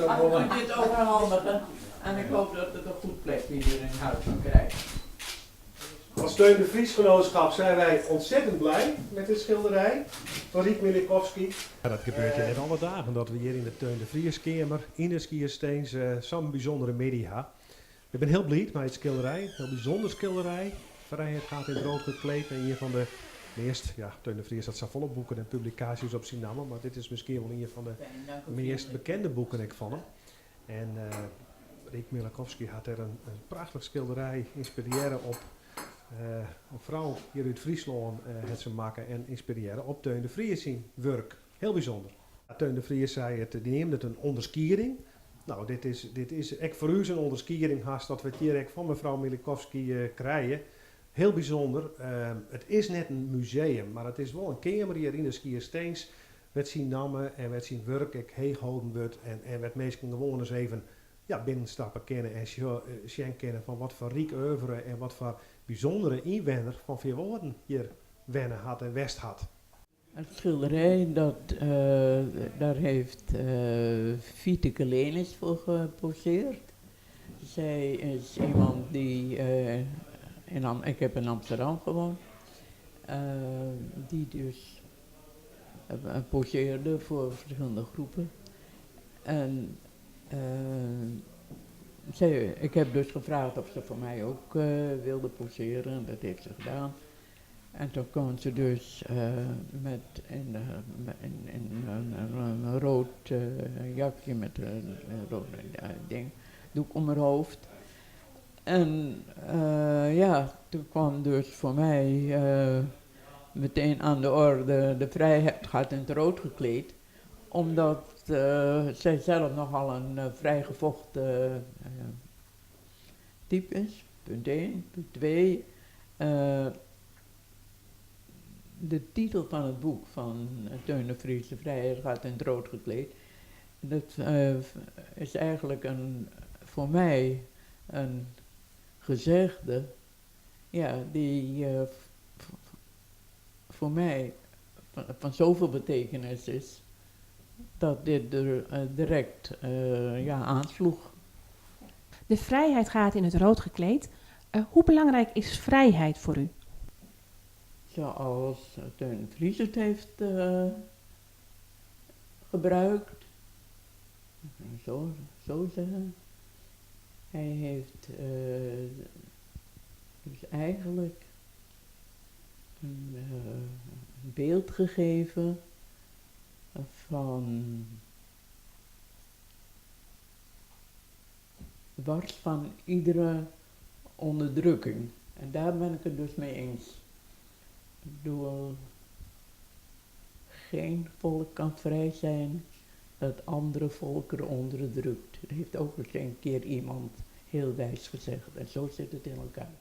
Mag ik u dit overhandigen? En ik hoop dat het een goed plekje hier in huis kan krijgen. Als Teun de Vries Genootschap zijn wij ontzettend blij met dit schilderij van Riek Milikowski. Dat gebeurt hjir net alle dagen dat we hjir yn de Teun de Vrieskeamer yn de Skierstins sa'n bysûndere middei ha. Ik bin hiel bliid mei it skilderij, in hiel bysûnder skilderij. Vrijheid gaat in het rood gekleed en ien fan de meast, ja, Teun de Vries hat safolle boeken en publikaasjes op syn namme, mar dit is miskien wol ien fan de meast bekende boeken ek fan him. En Riek Milikowski hat dêr in prachtich skilderij ynspirearre op in frou hjir út Fryslân hat se makke en ynspirearre op Teun de Vries syn wurk. Hiel bysûnder. Teun de Vries sei it, dy neamde it in ûnderskieding. No, dit is, dit is ek foar ús in ûnderskieding hast dat we it hjir ek fan mefrou Milikowski krije. Hiel bysûnder. It is net in museum, mar it is wol in keamer hjir yn de Skierstins wêr't syn namme en wêr't syn wurk ek heech holden wurdt en en wêr't minsken gewoan ris even ja, binnenstappe kinne en sjen kinne fan wat foar ryk oeuvre en wat foar bysûndere ynwenner fan Feanwâlden hjir wenne hat en west hat. Het schilderij, dat, daar heeft Fieteke Lenis voor geposeerd. Zij is iemand die, in ik heb in Amsterdam gewoond, die dus poseerde voor verschillende groepen. En zij, ik heb dus gevraagd of ze voor mij ook wilde poseren en dat heeft ze gedaan. En toen kwam ze dus met in, in, in een rood jakje met een rood ding, doek om haar hoofd. En ja, toen kwam dus voor mij meteen aan de orde de vrijheid gaat in het rood gekleed. Omdat zij zelf nogal een vrijgevochten type is, punt 1. Punt 2, de titel van het boek van Teun de Vries, De Vrijheid gaat in het rood gekleed, dat is eigenlijk een, voor mij een gezegde, ja, die voor mij van zoveel betekenis is, dat dit er direct ja, aansloeg. De vrijheid gaat in het rood gekleed. Hoe belangrijk is vrijheid voor u? Zoals Teun de Vries het heeft gebruikt. Zo zeggen. Hij heeft dus eigenlijk een beeld gegeven van wars van iedere onderdrukking. En daar ben ik het dus mee eens. Ik bedoel, geen volk kan vrij zijn dat andere volkeren onderdrukt. Dat heeft ook eens een keer iemand heel wijs gezegd. En zo zit het in elkaar.